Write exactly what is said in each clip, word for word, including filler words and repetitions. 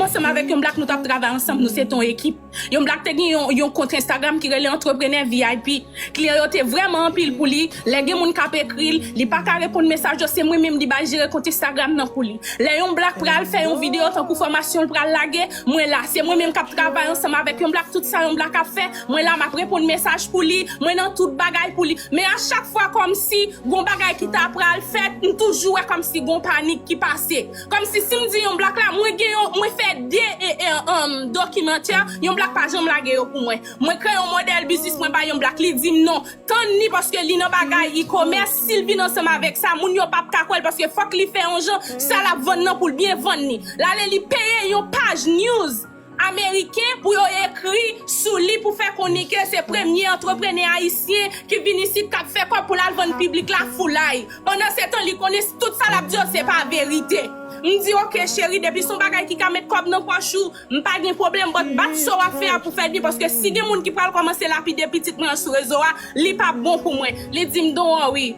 ansanm avèk yon black, nou t ap travay ansanm, nou se te yon ekip. Yon black te gen yon, yon kont Instagram ki rele Entrepreneur V I P. Kliyan yo te vrèman anpil pou li. Lè gen moun k ap ekri l, li pa ka reponn mesaj yo, se mwen menm li bay jere kont Instagram nan pou li. Lè yon black pral fè yon videyo tankou fòmasyon l pral lage, mwen la. Se mwen menm k ap travay ansanm avèk yon black, tout sa yon black ap fè, mwen la, m ap reponn mesaj pou li, mwen nan tout bagay pou li. Men a chak fwa kòmsi gon bagay ki ta pral fèt, m toujou wè kòmsi gon panik ki pase. Kòmsi si m di yon black la, mwen gen yon, mwen fè de e, e, um, dokimantè, yon black pa janm lage yo pou mwen. Mwen kreye yon modèl biznis, mwen bay yon black, li di m non. Tann li paske li nan bagay e-commerce, si l vin ansanm avèk sa, moun yo p ap ka kwè l paske fòk li fè yon jan, sa l ap vann nan pou l byen vann li. L ale li peye yon paj news ameriken pou yo ekri sou li pou fè konnen ke se premye antreprenè ayisyen ki vin isit k ap fè kòb pou l al vann piblik la foulay. Pandan se tan, li konnen tout sa l ap di yo se pa verite. M di, "Oke, cheri, depi se yon bagay ki ka met kòb nan pòch ou, m pa gen pwoblèm, but bat sa w ap fè a pou fè l byen, paske si gen moun ki pral kòmanse lapide pitit mwen an sou rezo a, li p ap bon pou mwen." Li di m, "Don't worry."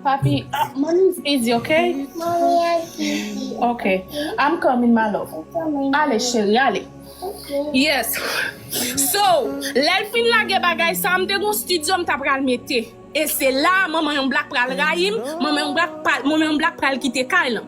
Papi, mommy's busy, okay? Mommy, I'm busy. Okay. I'm coming, my love. I'm coming. Ale, cheri, ale. Okay. Yes. So, lè l fin lage bagay sa, m te gon studio m ta pral mete. E se la, manman yon black pral rayi m, manman yon black pral, manman yon black pral kite kay lan.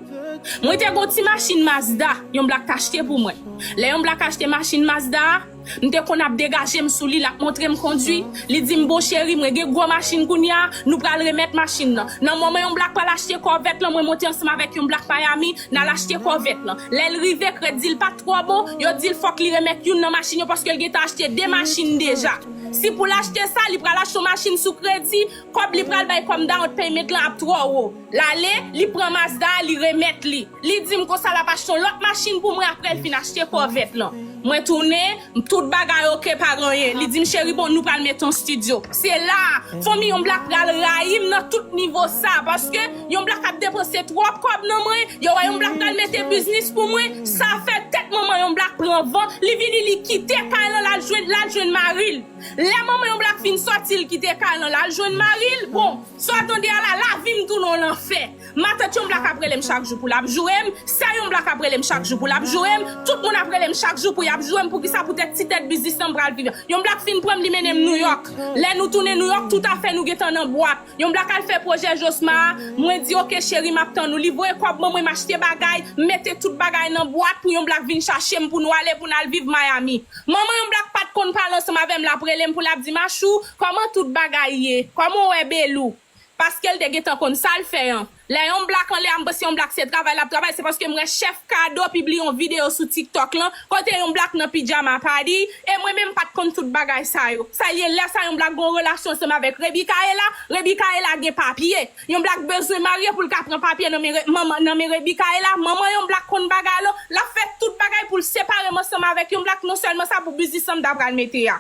Mwen te gon ti machin Mazda, yon black t achte pou mwen. Lè yon black achte machin Mazda a, m te konn ap degaje m sou li, l ap montre m kondwi. Li di m, "Bon, cheri, mwen gen gwo machin kounye a, nou pral remèt machin nan." Nan moman yon black pral achte kòvèt lan, mwen monte ansanm avèk yon black Miami, n al achte kòvèt lan. Lè l rive, kredi l pa t twò bon, yo di l fòk li remèt youn nan machin yo paske l gentan achte de machin deja. Si pou l achte sa, li pral achte yon machin sou kredi, kòb li pral bay kòm down payment lan ap twò wo. L ale, li pran Mazda a, li remèt li. Li di m konsa l ap achte yon lòt machin pou mwen apre l fin achte kòvèt lan. Mwen tounen, m tout bagay oke, pa gen anyen. Li di m, "Cheri, bon, nou pral mete yon studio." Se la, fanmi yon black pral rayi m nan tout nivo sa, paske yon black ap depanse twòp kòb nan mwen, yo wè yon black pral mete biznis pou mwen, sa fè tèt manman yon black pran van, li vini, li kite kay lan, l al jwenn, l al jwenn mari l. Lè manman yon black fin sòti, l kite kay lan, l al jwenn mari l, bon, sa w tande a la, lavi m tounen yon lanfè. Matant yon black ap rele m chak jou pou l ap joure m. Sè yon black ap rele m chak jou pou l ap joure m. Tout moun ap rele m chak jou pou y ap joure m. Poukisa? Poutèt ti tèt biznis lan m pral viv. Yon black fin pran m, li mennen m Nouyòk. Lè nou tounen Nouyòk, toutafè nou gentan nan bwat. Yon black al fè pwojè Josma a. Mwen di, "Oke, cheri, m ap tann ou." Li voye kòb ban mwen, m achte bagay, m mete tout bagay nan bwat pou yon black vin chache m pou nou ale, pou n al viv Miami. Manman yon black pa t konn pale ansanm avè m, l ap rele m pou l ap di m, "Achou, kòman tout bagay ye? Kòman w wè Belou?" Paske l te gentan konn sa l fè an. Lè yon black anlè a, m panse yon black se travay l ap travay, se paske m wè Chèf Kado pibliye yon videyo sou TikTok lan, kote yon black nan pijama padi, e mwen menm m pa t konn tout bagay sa yo. Sa l ye, lè sa yon black gen yon relasyon ansanm avèk Rebikaela, Rebikaela gen papye. Yon black bezwen marye pou l ka pran papye nan men Re-, manman, nan men Rebikaela, manman yon black konn bagay la, l ap fè tout bagay pou l separe m ansanm avèk yon black, non sèlman sa, pou biznis lan m ta pral mete a.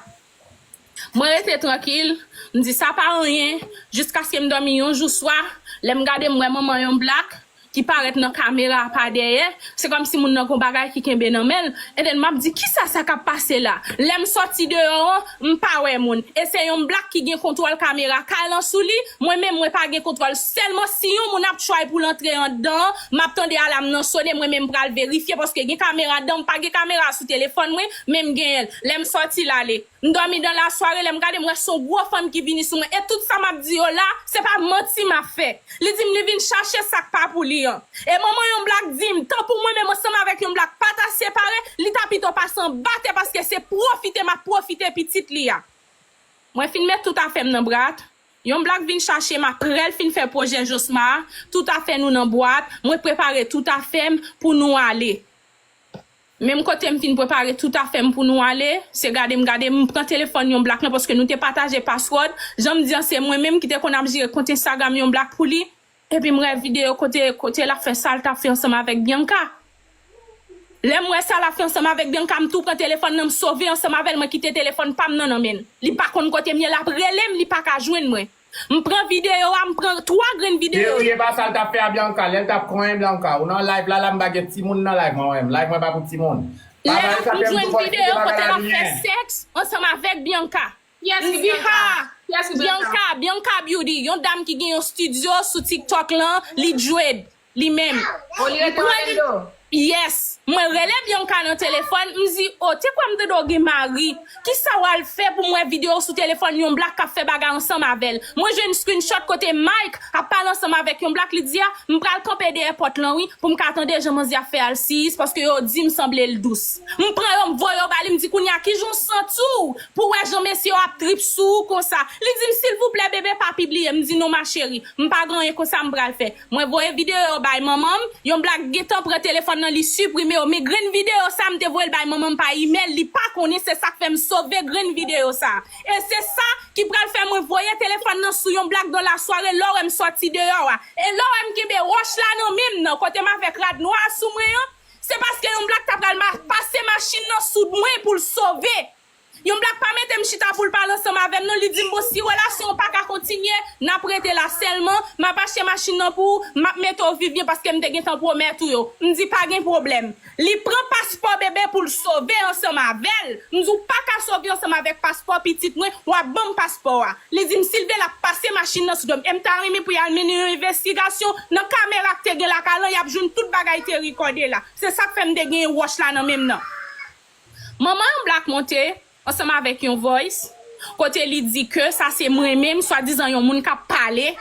Mwen rete trankil, m di sa pa anyen, jiskaske m dòmi yon jou swa, lè m gade m wè manman yon black ki parèt nan kamera a pa dèyè, se kòmsi moun nan gon bagay ki kenbe nan men l, and then m ap di, "Kisa sa k ap pase la?" Lè m sòti deyò an, m pa wè moun. E se yon black ki gen kontwòl kamera kay lan sou li, mwen menm mwen pa gen kontwòl, sèlman si yon moun ap try pou l antre anndan an, m ap tande alam nan sone, mwen menm m pral verifye, paske gen kamera anndan, m pa gen kamera sou telefòn mwen, men m genyen l. Lè m sòti l ale. M dòmi dan lasware, lè m gade, m wè se yon gwo fanm ki vini sou mwen. E tout sa m ap di yo la, se pa manti m ap fè. Li di m li vin chache sa k pa pou li an. E manman yon black di m, tan pou mwen menm ansanm avèk yon black pa ta separe, li ta pito pase anba tè paske se pwofite m ap pwofite pitit li a. Mwen fin met tout afè m nan bwat. Yon black vin chache m apre l fin fè pwojè Josma a, tout afè nou nan bwat, mwen prepare tout afè m pou nou ale. Menm kote m fin prepare tout afè m pou nou ale, se gade m gade, m pran telefòn yon black lan paske nou te pataje password. Jan m di an, se mwen menm ki te konn ap jere kont Instagram yon black pou li. Epi m wè videyo kote, kote l ap fè sa l t ap fè ansanm avèk Bianca. Lè m wè sa l ap fè ansanm avèk Bianca, m tou pran telefòn nan, m sove ansanm avè l, mwen kite telefòn pa m nan nan men l. Li pa konn kote m ye, l ap rele m, li pa ka jwenn mwen. M pran videyo a, m pran twa grenn videyo. Serye, pa sa l t ap fè a Bianca, lè l t ap konyen Bianca. Ou nan live la, la m pa gen timoun nan live mwen, mwen menm. Live mwen pa pou timoun. Lè m jwenn videyo kote l ap fè sèks ansanm avèk Bianca. M di, "Ha, Bianca, Bianca Beauty, yon dam ki gen yon studio sou TikTok lan, li dread, li menm." Yes. Mwen rele Bianca nan telefòn, m di, "O, te kwè m tande w gen mari. Kisa w al fè pou m wè videyo sou telefòn yon black k ap fè bagay ansanm avè l?" Mwen jwenn screenshot kote Mike ap pale ansanm avèk yon black, li di, "A, m pral kanpe dèyè pòt lan wi, pou m ka tande jan manzè ap fè alsiyis, paske yo di m sanble l dous." M pran yo, m voye yo ba li, m di, "Kounye a, ki jan w santi w pou w wè jan mesye yo ap trip sou ou konsa?" Li di m, "Silvouplè, bebe, pa pibliye." M di, "Non, ma chérie, m pa gen anyen konsa m pral fè." Mwen voye videyo yo bay manman m, yon black gentan pran telefòn nan, li siprime yo. Men grenn videyo sa, m te voye l bay manman m pa imèl, li pa konnen, se sa k fè m sove grenn videyo sa. E se sa ki pral fè mwen voye telefòn nan sou yon black dan lasware, lè w wè m sòti deyò a. E lè w wè m kenbe wòch la nan men m nan, kote m avèk rad nwa a sou mwen an, se paske yon black ta pral ma-, pase machin nan sou mwen pou l sove. Yon black pa mete m chita pou l pale ansanm avè m non, li di m, "Bon, si relasyon an pa ka kontinye, n ap rete la sèlman, m ap achte machin nan pou ou, m ap mete w viv byen paske m te gentan pwomèt ou yo." M di, "Pa gen pwoblèm." Li pran paspò bebe pou l sove ansanm avè l. M di, "W pa ka sove ansanm avèk paspò pitit mwen, w ap ban m paspò a." Li di m, "Silve, l ap pase machin nan sou do m." E m ta renmen pou y al mennen yon envestigasyon nan kamera k te gen lakay lan, y ap jwenn tout bagay te rekòde la. Se sa k fè m te gen wòch la nan men m nan. Manman yon black monte ansanm avèk yon voice kote li di ke sa se mwen menm, swadizan yon moun k ap pale,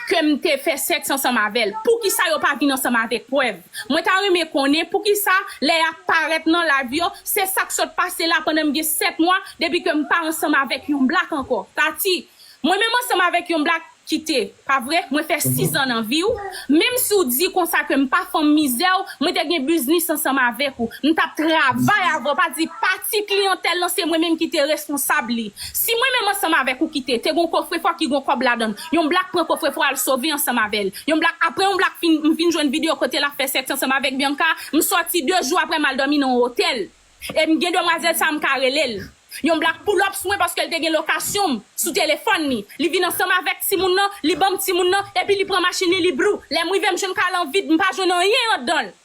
ke m te fè sèks ansanm avè l. Poukisa yo pa vin ansanm avèk prèv? Mwen ta renmen konnen poukisa lè y ap parèt nan live yo, se sa k sot pase la pandan m gen sèt mwa depi ke m pa ansanm avèk yon black ankò. Tati, mwen menm ansanm avèk yon black kite, pa vre? Mwen fè sizan nan vi w. Menm si w di konsa ke m pa fanm mizè w, mwen te gen biznis ansanm avèk ou. M t ap travay avè w, pa di pati kliyantèl lan se mwen menm ki te responsab li. Si mwen menm ansanm avèk ou kite, te gon kofrefò ki gon kòb ladan l. Yon black pran kofrefò al sove ansanm avè l. Yon black, apre yon black fin, m fin jwenn videyo kote l ap fè sèks ansanm avèk Bianca, m sòti de jou apre m al dòmi nan yon otèl. E m gen demwazèl sa m ka rele l. Yon black pull up sou mwen paske l te gen lokasyon m sou telefòn li. Li vin ansanm avèk timoun nan, li ban m timoun nan, epi li pran machin li, li brou. Lè m rive m jwenn kay lan vid, m pa jwenn anyen anndan l.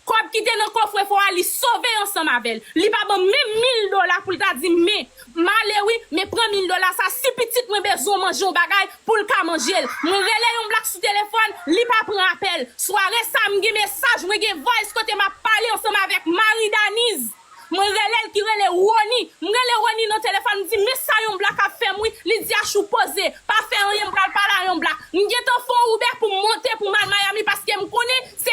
Kòb ki te nan kofrefò a, li sove ansanm avè l. Li pa ban m menm mil dola pou l ta di m, "Men, m ale wi, men pran mil dola sa, si pitit mwen bezwen manje yon bagay, pou l ka manje l." Mwen rele yon black sou telefòn, li pa pran apèl. Sware sa, m gen mesaj, mwen gen voice kote m ap pale ansanm avèk Marie Daniz. Mwen rele l ki rele Rony. M rele Rony nan telefòn, m di, "Men sa yon black ap fè m wi." Li di, "Achou, poze, pa fè anyen, m pral pale a yon black." M gentan fè yon Uber pou m monte pou m al Miami paske m konnen se